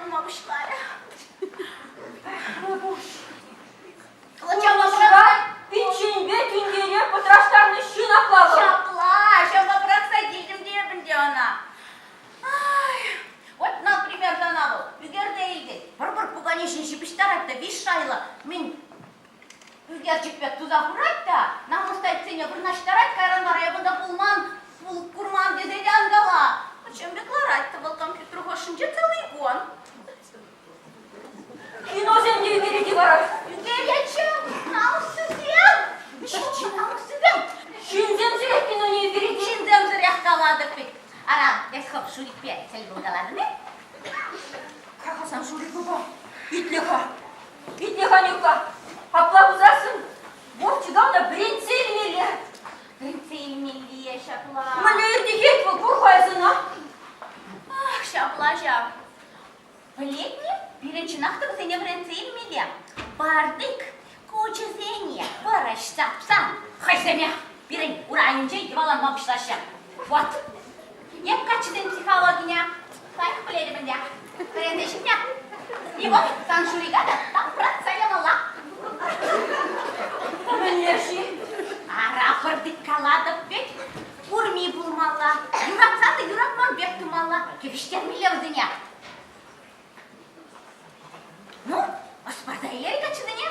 йӑваланма пуҫларӗ. Пурнӑҫра пичченпе тӳнтере пӑтраштарнӑ ҫын апла вӑл. Ҫапла, ҫапла пӑрахса килтӗм те эпӗ ӗнтӗ ӑна. Ай, вот, например, сана вӑл ӳкерсе илтет. Пӗр-пӗр пукане ҫын ҫыпӑҫтарать та виҫ шайлӑ мӗн ӳкерчӗк пек туса хурать та намӑс-тайтсене вырнаҫтарать, кайран вара эп унта пулман, курман тесе те ан кала. Чем пек ларать вӑл компьютер хушшинче целый кун. Киносем те ӳкерет-и вара? Ӳкеретчӗ, намӑссӑрсем! Ҫиччӗ намӑссӑрсем! Ҫынсемсӗрех киноне ӳкерет-и? Ҫынсемсӗрех калатӑп вӗт. Ара, эс хӑв Шурикпе тӗл пулкалатӑн-и? Кахасан Шурикупа итле-ха, итле-ха, Нюрка. Апла пулсассӑн Вовчика та вӗрентсе илмелле. Вӗрентсе илмелле ҫапла. Мӗнле иртӗхет вӑл, кур-ха эс ӑна. Ах, ҫапла ҫав. Пӗлетне, пирӗн чӑнах та вӗсене вӗрентсе илмелле. Бардык кучӗсене пӑрӑҫ сапсан хӑйсемех пирӗн урайӗнче йӑваланма пуҫлаҫҫӗ. Вот. Эп каччӑсен психологине лайӑх пӗлетӗп ӗнтӗ. Вӗренсе ҫитнӗ. И вот сан Шурика та тапратса ямалла. Мӗнле-ши? Ара, пӑртиккалатӑп вӗт. Курми пулмалла, юратсан та юратман пек тумалла, кӗвӗҫтермелле вӗсене. Ну, ӑс парса илер каччӑсене.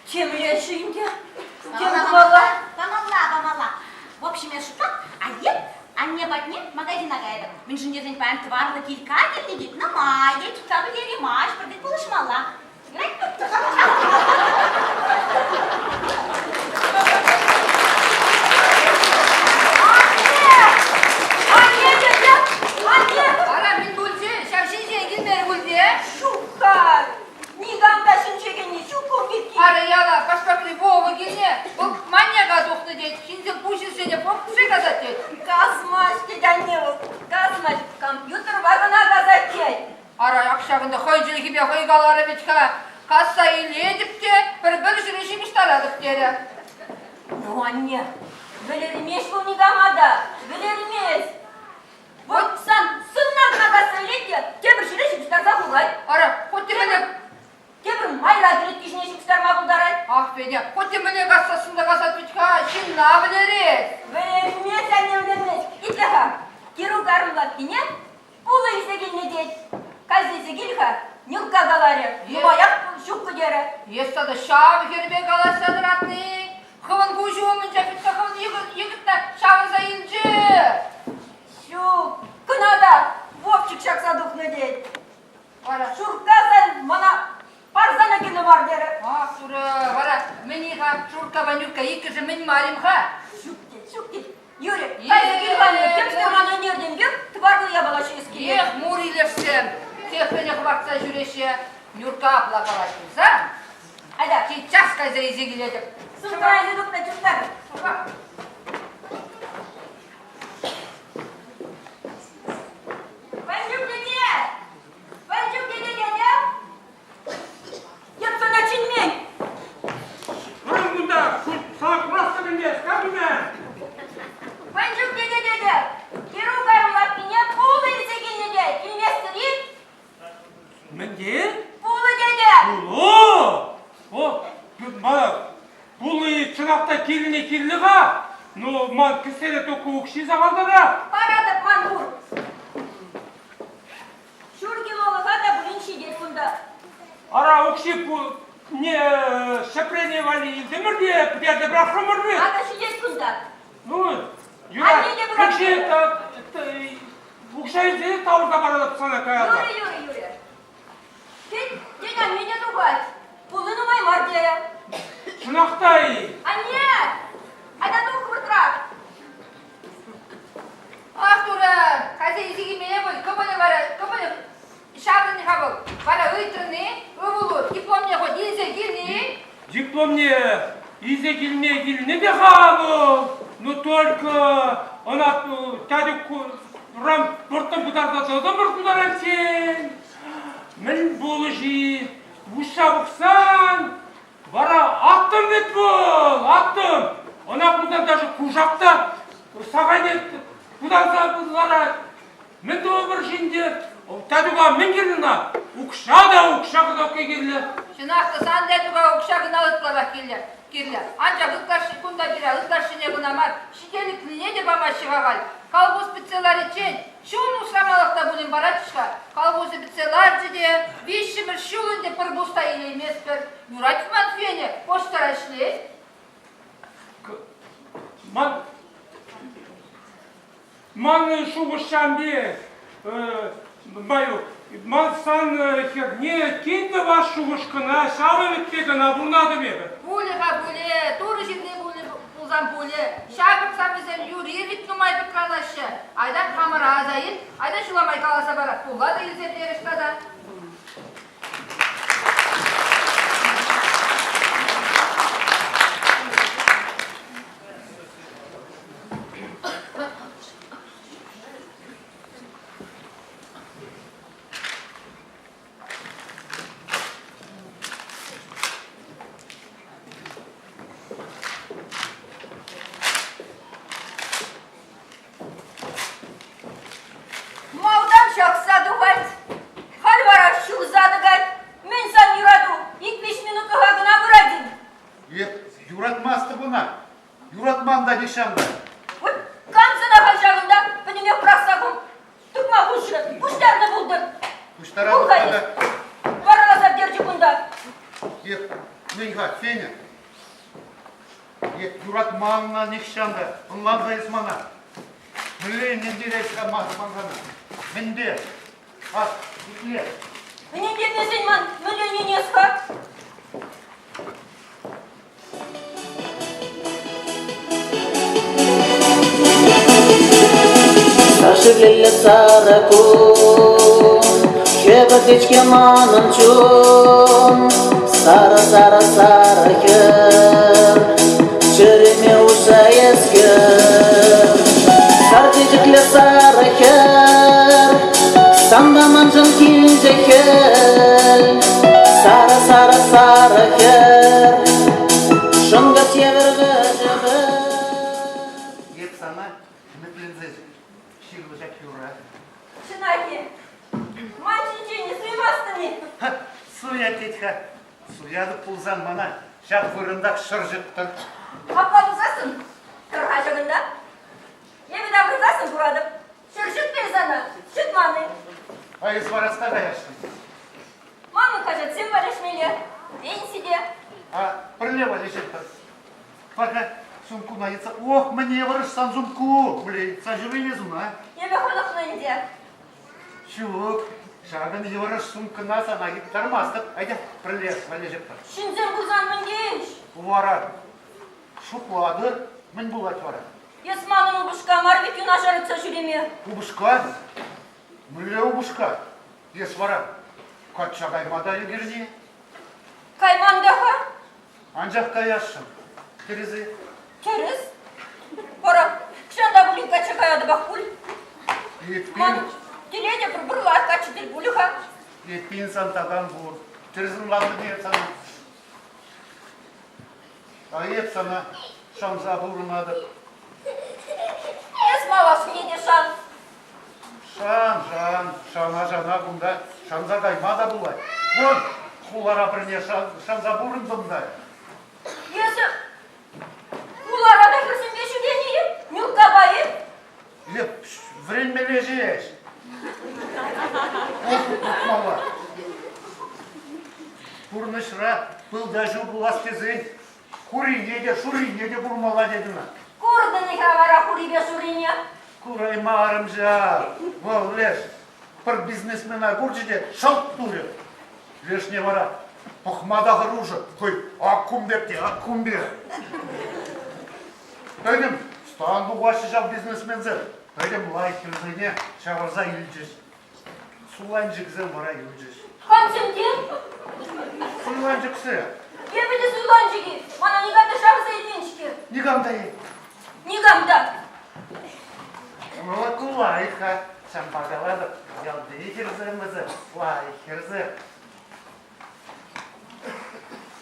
Темле-ши ӗнтӗ? Тем тумалла? Памалла, памалла. В общем, я шутлап, а еп анне патне магазина каятӑп. Мӗншӗн тесен паян тӑварлӑ килька килнӗ тет, нумай тет, тутса пӗтереймасть, пӗртен пулӑшмалла. Анне! Анне тете! Анне! Ара, мӗн пулчӗ? Ҫав ҫинчен килмерӗ пуль те? Ҫук-ха! Никам та ҫинчекенни ҫук ун пирки. Ара, яла Пашпакри Вова килнӗ. Вӑл маньяка тухнӑ тет, ҫынсем пуҫӗсене пӑхсе касать тет. Касмасть тет анне вӑл. Касмасть. Компьютерпа кӑна касать тет. Ара, ак ҫакӑнта хӑй чӗлхипе хӑй каларӗ вӗт-ха. Касса илетӗп те пӗр-пӗр ҫӗре ҫыпӑҫтаратӑп терӗ. Ну, анне, вӗлермест вӑл никама та, вӗлермест. Вот сан сынна кӑна касса илет те тепӗр ҫӗре ҫыпӑҫтарса хурать. Ара, хоть те мӗне... Тепӗр майра кӗлетки ҫине ҫыпӑҫтарма пултарать. Ах, Федя, хоть те мӗне кассассӑн та касать вӗт-ха, ҫынна вӗлерет. Вӗлермест, анне, вӗлермест. Итле-ха, Кирук арӑм лавккине Пулӑ илсе килнӗ тет. Кайса илсе кил-ха, Нюрка каларӗ. Нумаях ҫуккӑ терӗ. Эс тата ҫав хӗрпе калаҫса тӑратни хӑвӑн куҫу умӗнче хытса хӑвӑн йӗкӗтне ҫавӑрса илчӗ. Ҫук, кӑна та Вовчик ҫакса тухнӑ тет. Вара Шуркка сан мана парсана кирлӗ мар терӗ. Ах, турӑ, вара мӗн-и-ха Шурккапа Нюрка иккӗшӗ мӗн мар-им-ха? Ҫук тет, ҫук тет. Юрӗ, кайса кил-ха, темскер ман ӗнертен пек тӑварлӑ япала ҫиес килет. Эх, мур илӗрсем, сехрене хӑпартса ҫӳреҫҫӗ. Нюрка апла калать пулсан, Айда. сейчас кайса илсе килетӗп. Сумка илсе тухнӑ, чуптар. Ванюк тете! Ванюк тете тете! Эп сана чӗнмен! Вырӑн кунта, сана курас та килмест, кам килме? Ванюк тете тете! Кирук арӑм лавккине пулӑ илсе килнӗ те, килместӗр-и? Мӗнте? Пулӑ тете! Пулӑ? О, мана пулӑ чӑнах та кирлине кирлӗ-ха. Ну, ман кӗсьере только укҫи сахалтарах. Паратӑп ман пур. Ҫур килолӑха та пулин ҫитет кунта. Ара, укҫи не ҫӗпрене валли илтӗмӗр те пӗтерсе пӑрахрӑмӑр вӗт. Акӑ ҫитет кунта. Ну, юрать. Укҫи укҫа илсе тавӑрса паратӑп сана каялла. Юрӗ, юрӗ, юрӗ. Тен, тен анне те тухать. Пулли нумай мар терӗ. Чӑнах та-и? Анне! Айта тух хӑвӑртрах. Ах, турӑ, кайса илсе килмелле пуль, кӑмӑлӗ вара, кӑмӑлӗ ҫаврӑнӗ-ха вӑл. Вара ыйтрӑн-и, ывӑлу, дипломне хоть илсе килнӗ-и? Дипломне илсе килме килнӗ те-ха вӑл, но только ӑна Татюк вӑрттӑн пытарса тӑтӑмӑр тутараччен. Мӗн пулӑ-ши? Уҫса пӑхсан, Вара аттӑм вӗт вӑл, аттӑм. Ӑна кунтан даже кушак та сахайне пытарса ларать. Мӗн тӑвӑпӑр-ши ӗнтӗ? Татюка мӗн кирлӗ ӑна? Укҫа та укҫа кӑна кирлӗ. Чӑнах та сан Татюка укҫа кӑна ытларах кирлӗ. Кирлӗ. Анчах ытлашши кунта пире ытлашшине кӑна мар, ҫителӗклине те памаҫҫӗ-ха халь. Колхоз пӗтсе лариччен чун усрамалӑх та пулин паратчӗҫ-ха. Колхозӗ пӗтсе ларчӗ те виҫҫӗмӗш ҫул ӗнтӗ пӗр пус та илейместпӗр. Юрать ман Феня почтӑра ӗҫлет. Ман Манӑн шухӑш ҫам пек, Маюк, ман сан хӗрне кин тӑвас шухӑш кӑна, ҫав ӗмӗтпе кӑна пурӑнатӑп эпӗ. Пулӗ-ха, пулӗ, Турӑ ҫырни пулӗ пулсан пулӗ. Ҫамрӑксем вӗсем юри вӗт нумай пӑтранаҫҫӗ. Айта хамӑра аса ил, айта ҫула май каласа парать, пулла та илсе терӗҫ тата. Малтан ҫакса тухать, халь вара ҫурса тӑкать. Мӗн сан юрату, ик-виҫ минутлӑха кӑна пырать-им? Эп юратмастӑп ӑна. Юратман та нихҫан та. Вот кам сана халь ҫакӑнта пӗтӗмех пӑрахса хум. Тупма хушрӗ, пуҫтарнӑ пултӑр. Пуҫтаратӑп тата. Вараласа пӗтерчӗ кунта. Эп, мӗн-ха, Феня? Эп юратман ӑна нихҫан та. Ӑнланса эс мана. Мӗнле ӗнентерет-ха ман сана? Мӗнпе? Ах, итле. Ӗнентермесен ман мӗнле ӗненес-ха? Шевлеллӗ сарӑ кун, Хӗпӗртет-ҫке манӑн чун. Сарӑ, сарӑ, сарӑ хӗр, Чӗреме уҫса эс кӗр. Сар чечеклӗ сарӑ хӗр, Санпа маншӑн килчӗ хӗл. Сарӑ, сарӑ, сарӑ хӗр, Шӑнкӑрч евӗр вӗҫӗ Эп сана ӗмӗтленсе ҫырнӑ ҫак юрра. Чӑнах-и? Ман ҫинчен суймастӑн-и? Суя тет-ха. Суятӑп пулсан мана ҫак вырӑнтах шӑрҫӑттӑр. Апла пулсассӑн тӑр-ха ҫакӑнта. Эпӗ таврӑнсассӑн куратӑп. Ҫӗр ҫӗтмен сана, ҫӑтман-и? А эс вара ӑста каясшӑн? Манӑн хаҫатсем валеҫмелле, пенси те. А пӗрле валеҫетпӗр. Пока сумкуна йӑтса... Ох, мӗне вӑрӑш сан сумку! Блин, йӑтса ҫӳреймес уна. Эпӗ хӑнӑхнӑ ӗнтӗ. Ҫук, ҫакӑн йывӑрӑш сумкӑна сана йӑттармастӑп. Айта, пӗрле валеҫетпӗр. Ҫынсем курсан мӗн тейӗҫ? Вара шутлатӑр, мӗн пулать вара? Эс манӑн упӑшка мар вӗт юнашар утса ҫӳреме. Упӑшка? Мӗнле упӑшка? Эс вара качча кайма та ӳкерни? Кайман та-ха. Анчах каясшӑн. Тӗрӗс-и? Тӗрӗс. Вара хӑҫан та пулин качча каятӑпах пуль. Эппин... Ман телее те пур пур каччӑ тӗл пулӗ-ха. Эппин сан такам пур. Тӗрӗс ӑнлантӑм эп сана. А эп сана шанса пурӑнатӑп. Эс малашне те шан. Шан, шан, шана-шана кунта шанса кайма та пулать. Вӑт, хулара пӗрне шанса пурӑнтӑм та. Эсӗ хулара та хӗрсемпе ҫӳренӗ-и? Нюркапа-и? Эп вӗренмелле ҫеҫ. Опыт пухмалла. Пурнӑҫра пыл та ҫу пулас тесен хурине те, шуррине те курмалла тет ӑна. Куртӑн-и-ха вара хурипе шуррине? Кураймарӑм ҫав. Вӑл леш пӗр бизнесмена курчӗ те шӑлт турӗ. Лешне вара пӑхма та хӑрушӑ. Хӑй ак кун пек те ак кун пек. Пӗтӗм стан тухаҫҫӗ ҫав бизнесменсем. Пӗтӗм лайӑх хӗрсене ҫавӑрса илчӗҫ. Суланчӑксем вара юлчӗҫ. Камсем Суйланчӑксем. Эпӗ те суйланчӑк-и? Мана никам та ҫавӑрса илмен-ҫке. Никам та ил. Никам та. Ну, ку лайӑх-ха. Ҫавӑнпа калатӑп, ялти хӗрсем вӗсем, лайӑх хӗрсем.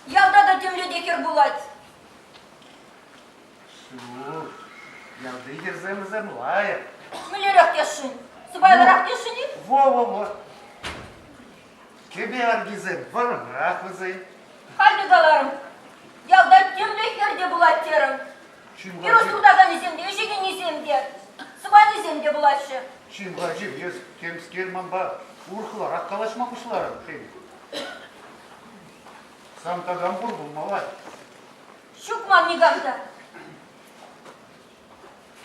Ялта та темле те хӗр пулать. Ҫук, ялти хӗрсем вӗсем лайӑх. Мӗнлерех тесшӗн? Сӑпайлӑрах тесшӗн-и? Во-во-во. Кӗпе аркисем вӑрӑмрах вӗсен. Халь те каларӑм, ялта темле хӗр те пулать терӗм. Пирус туртаканӗсем те, ӗҫекеннисем те, сӑпанисем те пулаҫҫӗ. Чим-ха, чим, эс темскер манпа урӑхларах калаҫма пуҫларӑн, тен. Сан такам пур пулмалла. Ҫук ман никам та.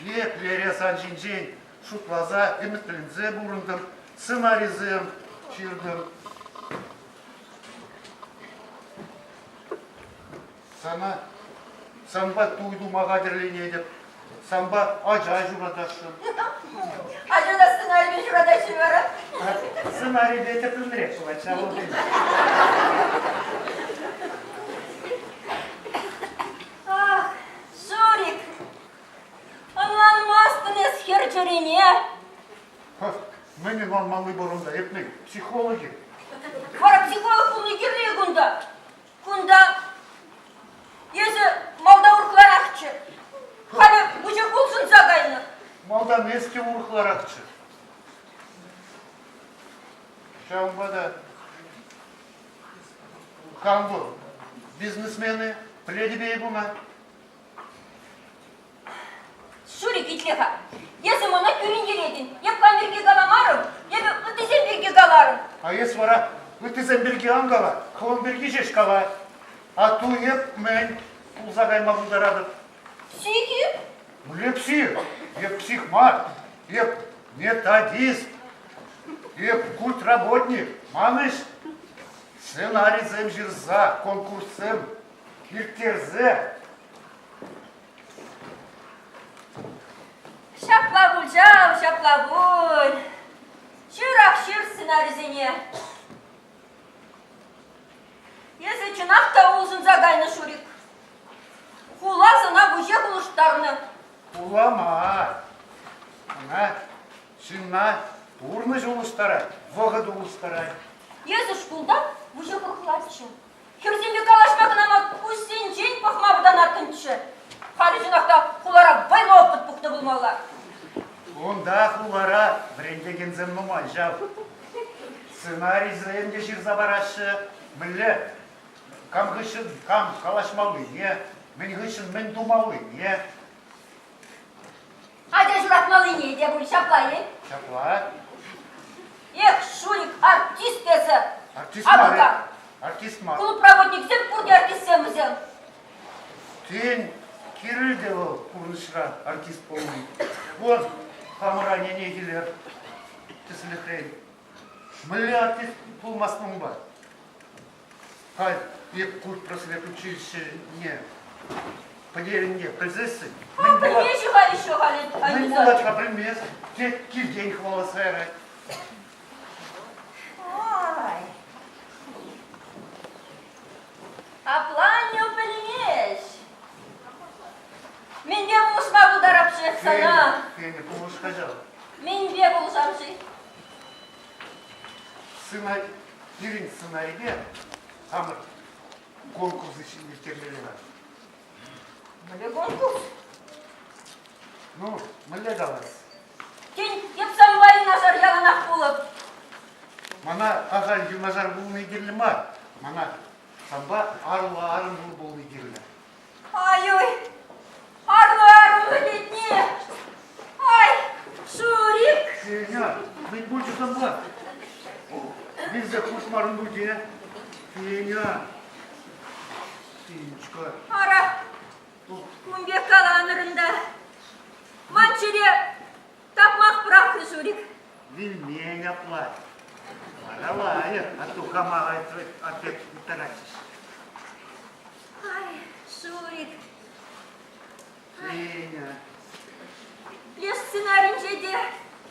Лере сан ҫинчен шутласа, ӗмӗтленсе пурӑнтӑм, сценарисем ҫыртӑм. Сана санпа туй тума хатӗрленетӗп, санпа ача ҫуратасшӑн. Ачана сценарипе ҫуратаҫҫӗ вара? Сценарипе тӗплӗнрех пулать ҫав. Ах, Шурик, ӑнланмастӑн эс хӗр чӗрине. Мӗн ӑнланмалли пур унта? Эп мӗн, психолог-и? Вара психолог пулни кирлӗ-и кунта? Кунта эсӗ малта урӑхларахчӗ. Халӗ вучах улшӑнса кайнӑ. Малтан эс те урӑхларахчӗ. Ҫавӑнпа та кам вӑл? Бизнесмены пӗлетӗп-и куна? Шурик, итле-ха. Эсӗ мана кӳрентеретӗн. Эп кам пирки каламарӑм, эпӗ ыттисем пирки каларӑм. А эс вара ыттисем пирки ан кала, хӑвӑн пирки ҫеҫ кала. А ту эп мӗн пулса кайма пултаратӑп? Псих-и? Мӗнле псих? Эп псих мар. Эп методист. Эп культработник. Ман ӗҫ сценарисем ҫырса, конкурссем ирттерсе Ҫапла пуль ҫав, ҫапла пуль. Ҫырах ҫыр сценарисене. Эсӗ чӑнах та улшӑнса кайнӑ, Шурик. Хула сана вуҫех улӑштарнӑ. Хула мар. Ӑна ҫынна пурнӑҫ улӑштарать, вӑхӑт улӑштарать. Эсӗ шкулта вуҫех урӑхлаччӗ. Хӗрсемпе калаҫма кӑна мар, куҫсенчен пӑхма вӑтанаттӑнччӗ. Халӗ чӑнах та хулара вӑйлӑ опыт пухнӑ пулмалла. Унта хулара вӗрентекенсем нумай ҫав. Сценарисем те ҫырса параҫҫӗ. Мӗнле кам хыҫҫӑн кам калаҫмаллине, мӗн хыҫҫӑн мӗн тумаллине. Ача ҫуратмаллине те пуль ҫапла-и? Ҫапла. Эх, Шурик, артист эсӗ! Артист мар. Артист мар. Клуб работниксем пурте артистсем вӗсем. Тен, кирлӗ те вӑл пурнӑҫра артист пулни. Вот, хамӑра ӗнене килер тӗслӗхрен. Мӗнле артист пулмастӑн унпа? Халь эп культпросвет училищине пӗтернине пӗлсессӗн мӗн пулать? Пӗлмеҫҫӗ-ха еще халӗ. Мӗн пулать-ха пӗлмест. Тек килтен хӑваласа ярать. Ой. Апла аннӳ пӗлмест. Мӗнпе пулӑшма пултарап-ши сана? Феня, пулӑш-ха ҫав. Мӗнпе пулӑшам-ши? Сына Пирӗн сценарипе хамӑр конкурс ирттермелле. Мӗнле конкурс? Ну, мӗнле калас? Тен, эп санпа юнашар яланах пулӑп. Мана ахаль юнашар пулни кирлӗ мар. Мана санпа арлӑ-арӑмлӑ пулни кирлӗ. Ай-ой, арлӑ-арӑмлӑ тетни. Ай, Шурик! Сеня, мӗн пулчӗ санпа? Вилсе хушмарӑн пуль те. Феня, Фенечка. Ара, кун пек каланӑрӑн та. Ман чӗре тапмах пӑрахрӗ, Шурик. Вилмен апла. Вара лайӑх, а то хама опять тыттаратчӗҫ. Ай, Шурик. Феня. Леш сценаринче те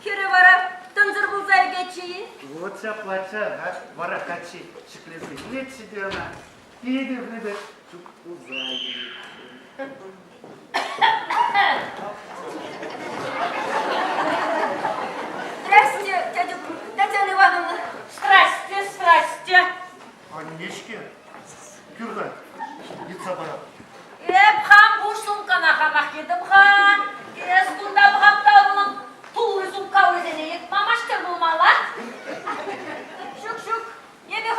хӗрӗ вара тӑнсӑр пулса ӳкетчӗ-и? Вот ҫаплаччӗ, вара каччи ҫӗклесе илетчӗ те ӑна, питӗ хытӑ чуптуса илетчӗ. Здрасте, тетя Татьяна Ивановна. Здрасте, здрасте. Аннешке, кӳр-ха, йӑтса парап. Эп хам пуш сумкана хамах йӑтӑм-ха. Эс кунта пӑхап та ывӑлӑм тулли сумкаллисене йӑтма маҫтӑр пулмалла. Ҫук, ҫук, эпӗ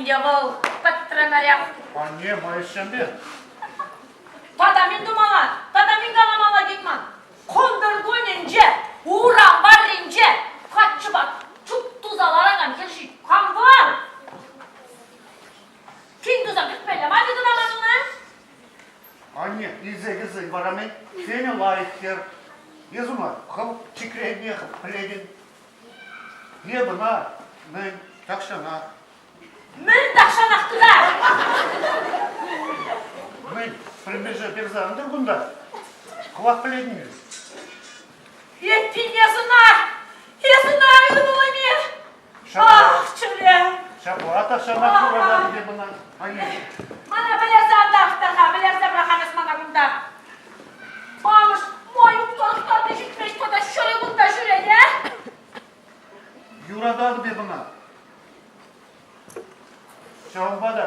ӗнтӗ вӑл, пӗтрӗмӗрех. Анне, майӗҫсемпе. Тата мӗн тумалла? Тата мӗн каламалла тет ман? Кӑнтӑр кунӗнче урам варринче каччӑпа чуп туса ларакан хӗр ҫит кам вӑл? Кин туса кӗртмелле мар кӑна ман ӑна? Анне, илсе кӗрсен вара мӗн? Сеня лайӑх хӗр. Эс ӑна хӑв чикренех пӗлетӗн. Эп ӑна мӗн тахҫанах. Мӗн тахҫанах тытать? Мӗн, пӗлмеше персе ан тӑр кунта. Хӑвах пӗлетӗн-и? Эппин эс ӑна, эс ӑна ывӑлӑме. Ах, чӗре! Ҫапла тахҫанах юрататӑп эп ӑна, анне. Мана вӗлерсе ан тарӑхтар-ха, вӗлерсе пӑрахан эс мана кунта. Амӑш, маюк тарӑхтарни ҫитмест тата ҫӗрӗ кунта ҫӳрет, э? Юрататӑп эп ӑна. Ҫавӑнпа та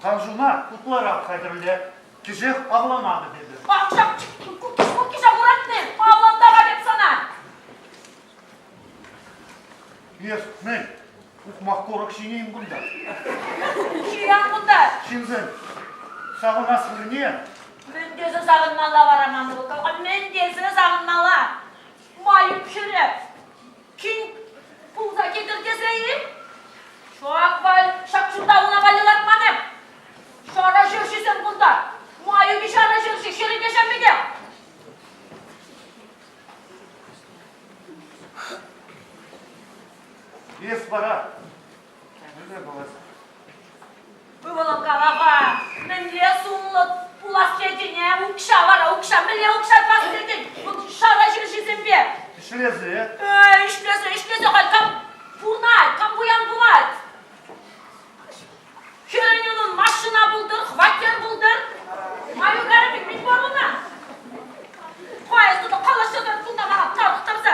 каншуна ытларах хатӗрле. Кӗҫех авланатӑп эпӗ. Ах, ҫак куккиша юратни, авлантарап эп сана. Эс мӗн, ухмах курӑк ҫинӗ-им кунта? Ҫуян кунта. Ҫынсем савӑнас вырӑнне. Мӗн тесе савӑнмалла вара ман ывӑл? Мӗн тесе савӑнмалла? Майӑп хӗрӗ кин пулса килтӗр тесе-и? Ҫак валь, ҫак ҫурта уна валли лартман эп. Ҫара ҫерҫисем кунта. Майӑпӗ ҫара ҫерҫи, хӗрӗ те ҫав пекех. Эс вара мӗнле пулас? Ывӑлӑм кала-ха, мӗнле сумлӑ пулас тетӗн, э? Укҫа вара, укҫа, мӗнле укҫа тӑвас тетӗн? Вӑл шара ҫерҫисемпе. Ӗҫлесе. Эй, ӗҫлесе, ӗҫлесе халь кам пурӑнать, кам пуян пулать? Хӗрӗн унӑн машина пултӑр, хваттер пултӑр. Маю карӑмӗ мӗн пур уна? Кайӑс тата калаҫса тӑрать кунта мана тарӑхтарса.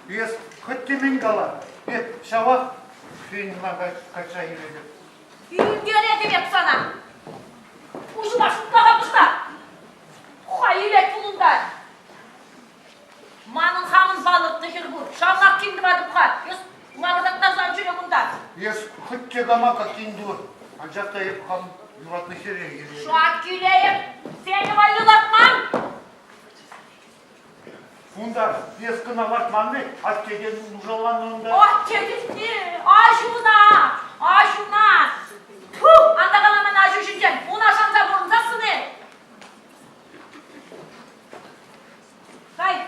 Эс хӑть те мӗн кала, эп ҫавах Феньӑна качча илетӗп. Ӳркенетӗп эп сана. Пуҫӑма шутлаха пуҫла. Хай илет пулунта. Манӑн хамӑн палӑртнӑ хӗр пур. Ҫавнах кин тӑватӑп-ха. Эс лакӑртаттарса ан ҫӳре кунта. Эс хӑть те кама как кин тур. Анчах та эп хам юратнӑ хӗре илетӗп. Ҫак килейӗп. Сене валли лартман. Унта эс кӑна лартман вӗт, атте те нушаланнӑ унта. Атте тесни, аҫуна, аҫуна. Тьфу, ан та кала мана аҫу ҫинчен. Уна шанса пурӑнсассӑн-и? Кай.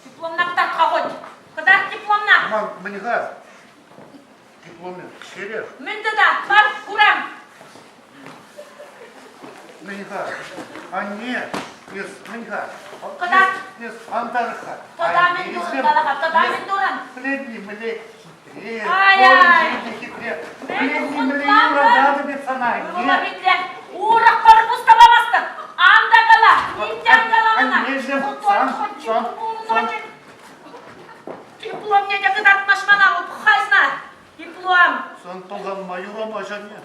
Дипломна кӑтарт-ха хоть. Кӑтарт дипломна. Ман мӗн-ха? Дипломӗ ҫерех. Мӗн тата? Пар, курам. Мӗн-ха? Анне, эс мӗн-ха? Кӑтарт. Эс ан тарӑх-ха. Тата мӗн турӑн, кала-ха, тата мӗн турӑн? Пӗлетни мӗнле хитре, Ай-ай. хитре. Мӗн Пӗлетни мӗнле хутлантӑн? юрататӑп эп сана, Ывӑла анне. итле. Урӑх пӗр пус та памастӑп. Ан та кала, ним те ан кала мана. Аннеҫӗм, сан, сан, сан. Дипломне те кӑтартмасть мана, хайсна. Диплом. Сан пӑлханма юрамасть, анне.